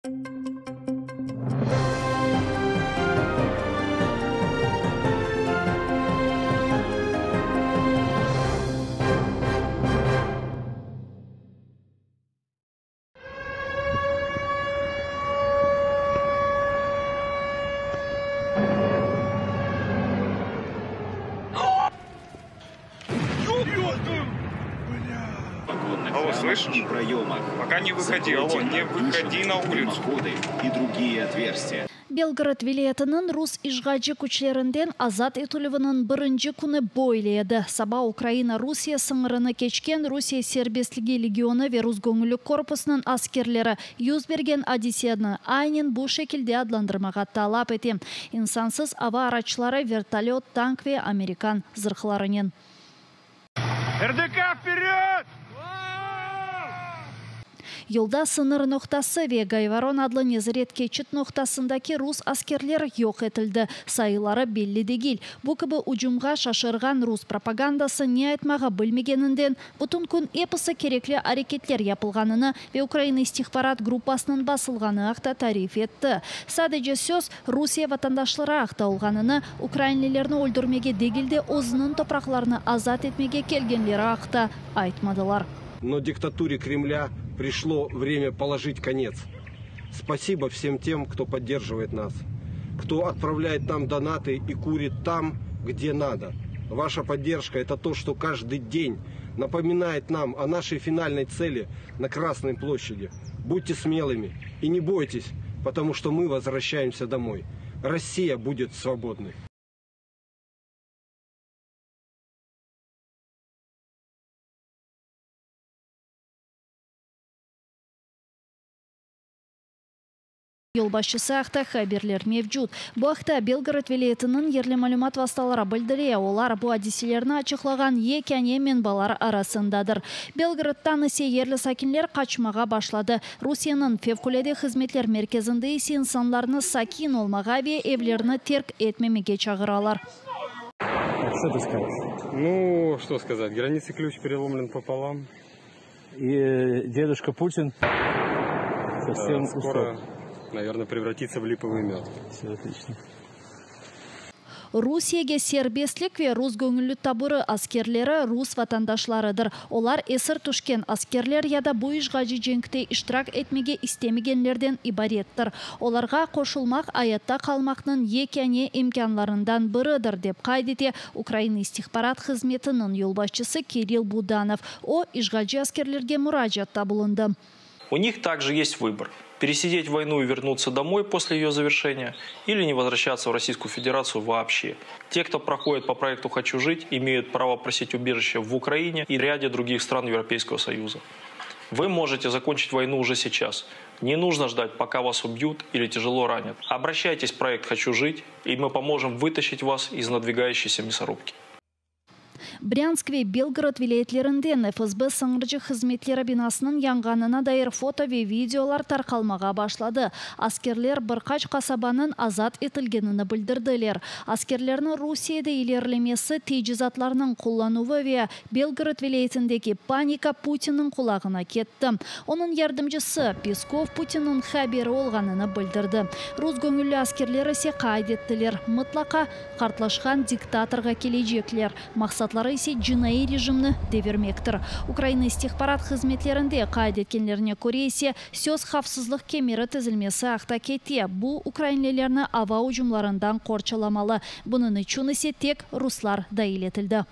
Алло, слышишь? Пока не выходи, алло, не выходи на улицу. И другие отверстия. Belgorod vilâyetiniñ rus işğalci küçlerinden azat etilüviniñ birinci künü böyle edi. Saba Ukraina-Rusiye sıñırını keçken Rusiye serbestligi legionı ve Rus göñülli korpusınıñ askerleri yüz bergen adiseni aynen bu şekilde adlandırmağa talap ete, insansız ava araçları, vertolöt, tank ve amerikan zırhlarınen. RDK vperyod! Yolda sıñır noqtası ve Gayvoron adlı nezaret keçit noqtasındaki rus askerleri yoq etildi, sayıları belli degil. Bu kibi ucumğa şaşırğan rus propagandası ne aytmağa bilmegeninden, bütün kün episi kerekli areketler yapılğanını ve Ukraina istihbarat gruppasınıñ basılğanı aqta tarif etti. Sadece söz Rusiye vatandaşları aqta olğanını, ukrainlilerni öldürmege degil de, özüniñ topraqlarını azat etmege kelgenleri aqta aytmadılar. Но диктатуре Кремля пришло время положить конец. Спасибо всем тем, кто поддерживает нас, кто отправляет нам донаты и курит там, где надо. Ваша поддержка – это то, что каждый день напоминает нам о нашей финальной цели на Красной площади. Будьте смелыми и не бойтесь, потому что мы возвращаемся домой. Россия будет свободной. Yolbaşçısı aqta haberler mevcut. Bu aqta Belgorod vilâyetiniñ yerli malümat vastaları bildire, olar bu adiselerni açıqlağan yekâne menbalar arasındadır. Belgoroddan ise yerli sakinler qaçmağa başladı. Rusiyeniñ Fevqulâde hızmetler merkezinde ise insanlarnı sakin olmağa ve evlerini terk etmemege çağıralar. Что ты скажешь? Ну, что сказать, границы ключ переломлен пополам. И э, дедушка Путин совсем Скоро, устал. наверное, превратится в липовый мед. Все отлично. Rusiyege serbestlik ve Rus göñülli taburı askerleri rus vatandaşlarıdır. Olar esir tüşken askerler ya da bu işğalci cenkte iştirak etmege istemegenlerden ibarettir. Olarğa qoşulmaq ayatta qalmaqnıñ yekâne imkânlarından biridir, dep qayd ete Ukraina istihbarat hızmetiniñ yolbaşçısı Kirill Budanov. O, işğalci askerlerge muracaatta bulundı. У них также есть выбор – пересидеть войну и вернуться домой после ее завершения или не возвращаться в Российскую Федерацию вообще. Те, кто проходит по проекту «Хочу жить», имеют право просить убежище в Украине и ряде других стран Европейского Союза. Вы можете закончить войну уже сейчас. Не нужно ждать, пока вас убьют или тяжело ранят. Обращайтесь в проект «Хочу жить», и мы поможем вытащить вас из надвигающейся мясорубки. Brânsk ve Belgorod vilâyetlerinden FSB sıñırcı hızmetleri binasınıñ yanğanına dair foto ve videolar tarqalmağa başladı. Askerler bir qaç qasabanıñ azat etilgenini bildirdiler. Askerlerniñ Rusiyede ilerilemesi, teicizatlarnıñ qullanuvı ve Belgorod vilâyetindeki panika Putinniñ qulağına ketti. Onıñ yardımcısı Peskov Putinniñ haberi olğanını bildirdi. Rus göñülli askerler ise qayd ettiler, mıtlaqa qartlaşqan diktatorğa kelecekler, maqsatları ise cinaiy rejimni devirmektir. Ukraina istihbarat hızmetlerinde qayd etkenlerine köre ise, söz havfsızlıq kemeri tizilmesi aqta kete, bu ukrainlilerni ava ucumlarından qorçalamalı, bunıñ içün ise tek ruslar dail etildi.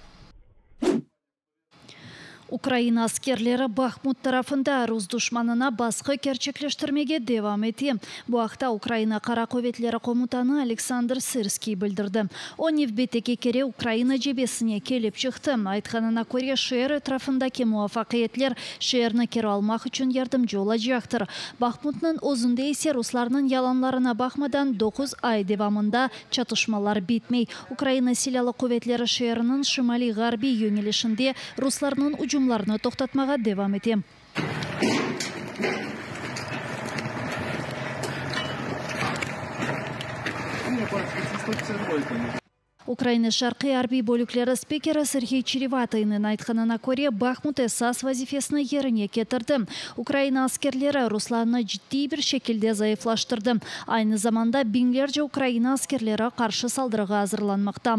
Ukraina askerleri Bahmut tarafında rus duşmanına basqı kerçekleştirmege devam ete. Bu aqta Ukraina Qara quvetleri komutanı Aleksandr Sırskiy bildirdi. O, nevbetteki kere Ukraina cebesine kelip çıqtı. Aytqanına köre, şeer etrafındaki muvafaqiyetler şeerni keri almaq içün yardımcı olacaqtır. Bahmutnıñ özünde ise ruslarnıñ yalanlarına baqmadan doquz ay devamında çatışmalar bitmey. Ukraina Silâlı quvetleri şeerniñ şimaliy-ğarbiy yöñelişinde ruslarnıñ ucumlarını toqtatmağa devam ete. Ukraina Şarqiy arbiy bölükleri spikeri Serğiy Çerevatıynıñ aytqanına köre, Bahmut esas vazifesini yerine ketirdi. Ukraina askerleri ruslarnı ciddiy bir şekilde zayıflaştırdı. Aynı zamanda biñlerce Ukraina askerleri qarşı saldırığa azırlanmaqta.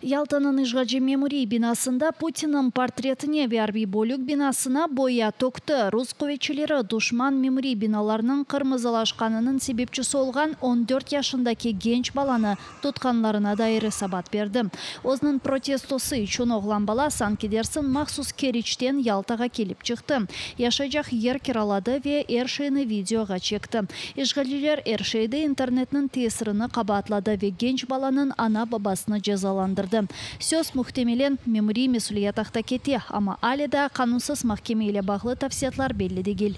Yaltanıñ işğalci memuriy binasında Putinniñ portretine ve arbiy bölük binasına boya tökti. Rus quvetçileri duşman memuriy binalarnıñ qırmızılaşqanınıñ sebepçisi olğan 14 yaşındaki genç balanı tutqanlarına dair esabat berdi. Özüniñ protestosı içün oğlan bala sanki dersin mahsus Keriçten Yaltağa kelip çıqtı. Yaşaycaq yer kiraladı ve er şeyni videoğa çekti. İşğalciler er şeyde internetniñ tesirini qabaatladı ve genç balanıñ ana-babasını cezalandırdı. Söz muhtemelen memuriy mesüliyet aqta kete, amma ale daa qanunsız mahkeme ile bağlı tafsilâtlar belli degil.